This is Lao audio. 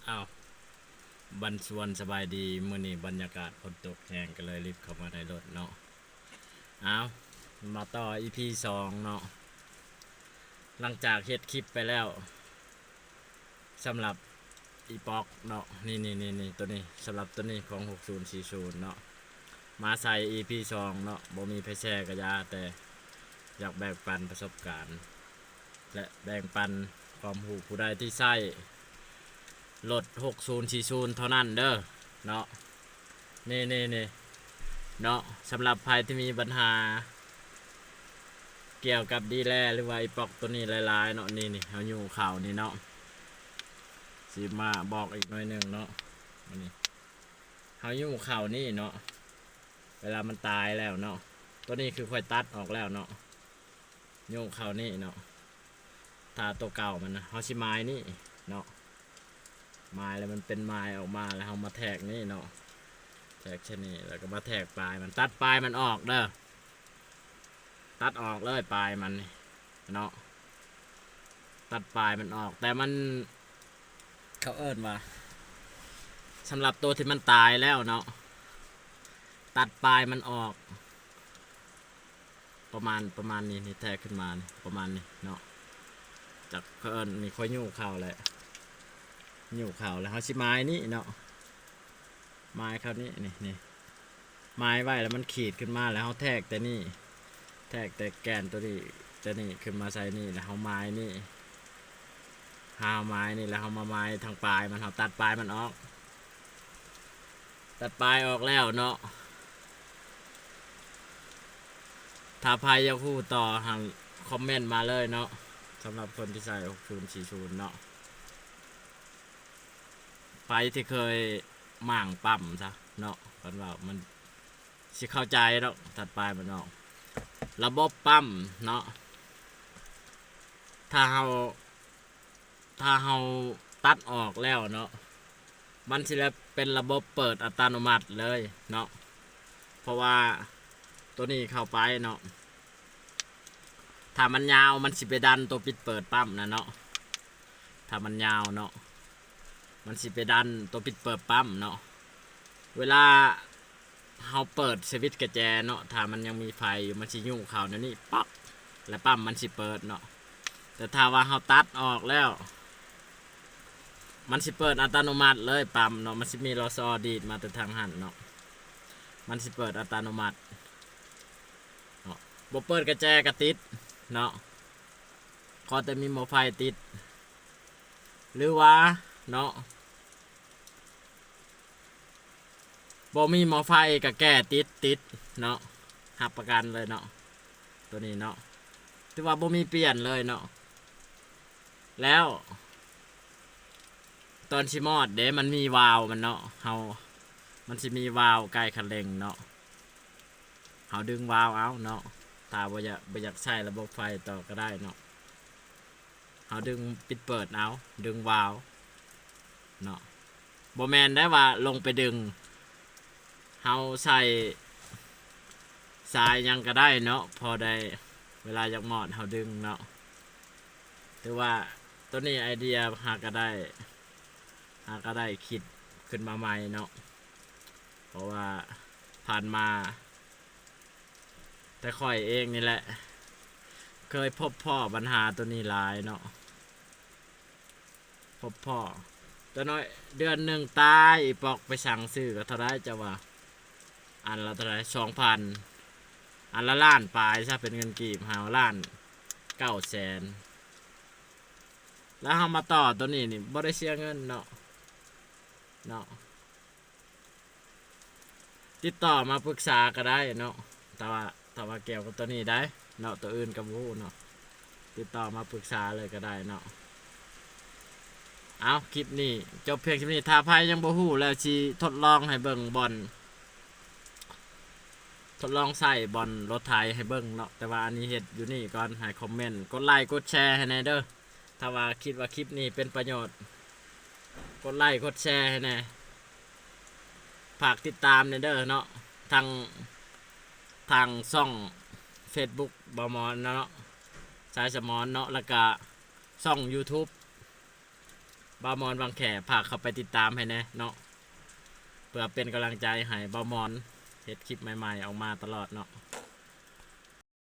ອ້າວ ບັນຊວນ ສະບາຍດີ. ມື້ນີ້ບັນຍາກາດຝົນຕົກແຮງ ກໍເລີຍລິບເຂົ້າມາໃນລົດເນາະ. ອ້າວ ມາຕໍ່ ອີພີສອງເນາະ. ຫຼັງຈາກເຮັດຄລິບໄປແລ້ວ ສຳລັບອີປ໋ອກເນາະ ນີ້ໆໆ ໂຕນີ້ ສຳລັບໂຕນີ້ຂອງຫົກສູນສີ່ສູນເນາະ ມາໃສ່ ອີພີສອງເນາະ. ບໍ່ມີໃຜແຊກໍຢ່າ ແຕ່ຢາກແບ່ງປັນປະສົບການ ແລະ ແບ່ງປັນຄວາມຮູ້ ຜູ້ໃດທີ່ໃຊ້ລົດຫົກສູນສີ່ສູນເທົ່ານັ້ນເດີເນາະ. ນີ້ໆໆ ເນາະ ສຳລັບໃຜທີ່ມີບັນຫາກ່ຽວກັບດີແລ ຫຼືວ່າອີປ໋ອກໂຕນີ້ຫຼາຍໆເນາະ ນີ້ໆ ເຮົາຍູ້ເຂົ້ານີ້ເນາະ ຊິມາບອກອີກໜ້ອຍໜຶ່ງເນາະ. ອັນນີ້ເຮົາຍູ້ເຂົ້ານີ້ເນາະ ເວລາມັນຕາຍແລ້ວເນາະ ໂຕນີ້ຄືຂ້ອຍຕັດອອກແລ້ວເນາະ ຍູ້ເຂົ້ານີ້ເນາະ. ຖ້າໂຕເກົ່າມັນນະ ເຮົາຊິໝາຍນີ້ເນາະ ໝາຍແລ້ວມັນເປັນໝາຍອອກມາ ແລ້ວເຮົາມາແທກນີ້ເນາະ ແທກຊະນີ້ ແລ້ວກໍມາແທກປາຍມັນ ຕັດປາຍມັນອອກເດີ ຕັດອອກເລີຍປາຍມັນນີ້ເນາະ ຕັດປາຍມັນອອກ. ແຕ່ມັນ ເຂົາເອີ້ນວ່າ ສຳລັບໂຕທີ່ມັນຕາຍແລ້ວເນາະ ຕັດປາຍມັນອອກ ປະມານ ປະມານນີ້ ນີ້ແທກຂຶ້ນມານີ້ ປະມານນີ້ເນາະ. ຈັກເຂົາເອີ້ນ ນີ້ຂ້ອຍຍູ້ເຂົ້າແຫຼະ ຍູ້ເຂົ້າແລ້ວ ເຮົາຊິໝາຍນີ້ເນາະ ໝາຍເຂົ້ານີ້ ນີ້ ນີ້ ໝາຍໄວ້ ແລ້ວມັນຂີດຂຶ້ນມາ ແລ້ວເຮົາແທກແຕ່ນີ້ ແທກແຕ່ແກ່ນໂຕນີ້ ໂຕນີ້ຂຶ້ນມາໃສ່ນີ້ ແລ້ວເຮົາໝາຍນີ້ ເຮົາໝາຍນີ້ ແລ້ວເຮົາມາໝາຍທາງປາຍມັນ ເຮົາຕັດປາຍມັນອອກ ຕັດປາຍອອກແລ້ວເນາະ. ຖ້າໃຜຢາກຮູ້ຕໍ່ຫັ້ນ ຄອມເມັນມາເລີຍເນາະ ສຳລັບຄົນທີ່ໃຊ້ຫົກສູນສີ່ສູນເນາະ. ໃຜທີ່ເຄີຍມ້າງປ້ຳຊະເນາະ ຄັນເວົ້າມັນຊິເຂົ້າໃຈດອກ ຕັດປາຍມັນອອກ. ລະບົບປ້ຳເນາະ ຖ້າເຮົາ ຖ້າເຮົາຕັດອອກແລ້ວເນາະ ມັນຊິແລະເປັນລະບົບເປີດອັດຕະໂນມັດເລີຍເນາະ ເພາະວ່າໂຕນີ້ເຂົ້າໄປເນາະ ຖ້າມັນຍາວມັນຊິໄປດັນໂຕປິດເປີດປ້ຳນະເນາະ ຖ້າມັນຍາວເນາະ ມັນຊິໄປດັນໂຕປິດເປີດປ້ຳເນາະ. ເວລາ ເຮົາເປີດສະວິດກະແຈເນາະ ຖ້າມັນຍັງມີໄຟຢູ່ ມັນຊິຍູ້ເຂົ້າແນວນີ້ ປັອກ ແລ້ວປ້ຳມັນຊິເປີດເນາະ. ແຕ່ຖ້າວ່າເຮົາຕັດອອກແລ້ວ ມັນຊິເປີດອັດຕະໂນມັດເລີຍປ້ຳເນາະ ມັນຊິມີລໍຊໍດີດມາແຕ່ທາງຫັ້ນເນາະ ມັນຊິເປີດອັດຕະໂນມັດເນາະ. ບໍ່ເປີດກະແຈກະຕິດເນາະ ຂໍແຕ່ມີໝໍ້ໄຟຕິດ ຫຼືວ່າເນາະ ບໍ່ມີໝໍ້ໄຟກະແກ້ຕິດ ຕິດເນາະ ຮັບປະກັນເລີຍເນາະ ໂຕນີ້ເນາະ ຖືວ່າບໍ່ມີປ່ຽນເລີຍເນາະ. ແລ້ວຕອນຊິມອດເດ້ ມັນມີວາວມັນເນາະ ເຮົາ ມັນຊິມີວາວໄກ່ຄັນເລັ່ງເນາະ ເຮົາດຶງວາວເອົາເນາະ ຖ້າບໍ່ຢາກ ບໍ່ຢາກໃຊ້ລະບົບໄຟຕໍ່ກະໄດ້ເນາະ. ເຮົາດຶງປິດເປີດເອົາ ດຶງວາວເນາະ ບໍ່ແມ່ນໄດ້ວ່າລົງໄປດຶງ ເຮົາໃສ່ສາຍຫຍັງກະໄດ້ເນາະ ພໍໄດ້ເວລາຢາກມອດເຮົາດຶງເນາະ. ຖືວ່າໂຕນີ້ໄອເດຍຫາກະໄດ້ ຫາກະໄດ້ຄິດຂຶ້ນມາໃໝ່ເນາະ ເພາະວ່າຜ່ານມາ ແຕ່ຂ້ອຍເອງນີ້ແຫຼະ ເຄີຍພົບພໍ້ບັນຫາໂຕນີ້ຫຼາຍເນາະ ພົບພໍ້ ຕົວນ້ອຍເດືອນໜຶ່ງຕາຍ ອີປ໋ອກໄປສັ່ງຊື້ກໍເທົ່າໃດເຈົ້າວ່າ ອັນລະເທົ່າໃດ ສອງພັນ ອັນລະລ້ານປາຍຊະ ເປັນເງິນກີບ ເຮົາລ້ານເກົ້າແສນ ແລ້ວເຮົາມາຕໍ່ໂຕນີ້ນີ້ ບໍ່ໄດ້ເສຍເງິນເນາະ ເນາະ. ຕິດຕໍ່ມາປຶກສາກໍໄດ້ເນາະ ແຕ່ວ່າ ແຕ່ວ່າກ່ຽວກັບໂຕນີ້ໄດ້ເນາະ ໂຕອື່ນກໍບໍ່ຮູ້ເນາະ ຕິດຕໍ່ມາປຶກສາເລີຍກໍໄດ້ເນາະ. ເອົາ ຄລິບນີ້ຈົບພຽງສ່ຳນີ້ ຖ້າໃຜຍັງບໍ່ຮູ້ແລ້ວຊິທົດລອງໃຫ້ເບິ່ງບ່ອນ ທົດລອງໃຊ້ບ່ອນລົດໄຖໃຫ້ເບິ່ງເນາະ ແຕ່ວ່າອັນນີ້ເຮັດຢູ່ນີ້ກ່ອນ ໃຫ້ຄອມເມັນ ກົດໄລກົດແຊໃຫ້ແດ່ເດີ. ຖ້າວ່າຄິດວ່າຄລິບນີ້ເປັນປະໂຫຍດ ກົດໄລກົດແຊໃຫ້ແດ່ ຝາກຕິດຕາມແດ່ເດີເນາະ ທາງ ທາງຊ່ອງເຟສບຸກບ່າວໝອນເນາະ ສາຍສະໝອນເນາະ ແລ້ວກະຊ່ອງຢູທູບ ບ່າວມອນວັງແຂ ຝາກເຂົ້າໄປຕິດຕາມໃຫ້ແດ່ເນາະ ເພື່ອເປັນກຳລັງໃຈໃຫ້ບ່າວມອນເຮັດຄລິບໃໝ່ໆອອກມາຕະຫຼອດເນາະ.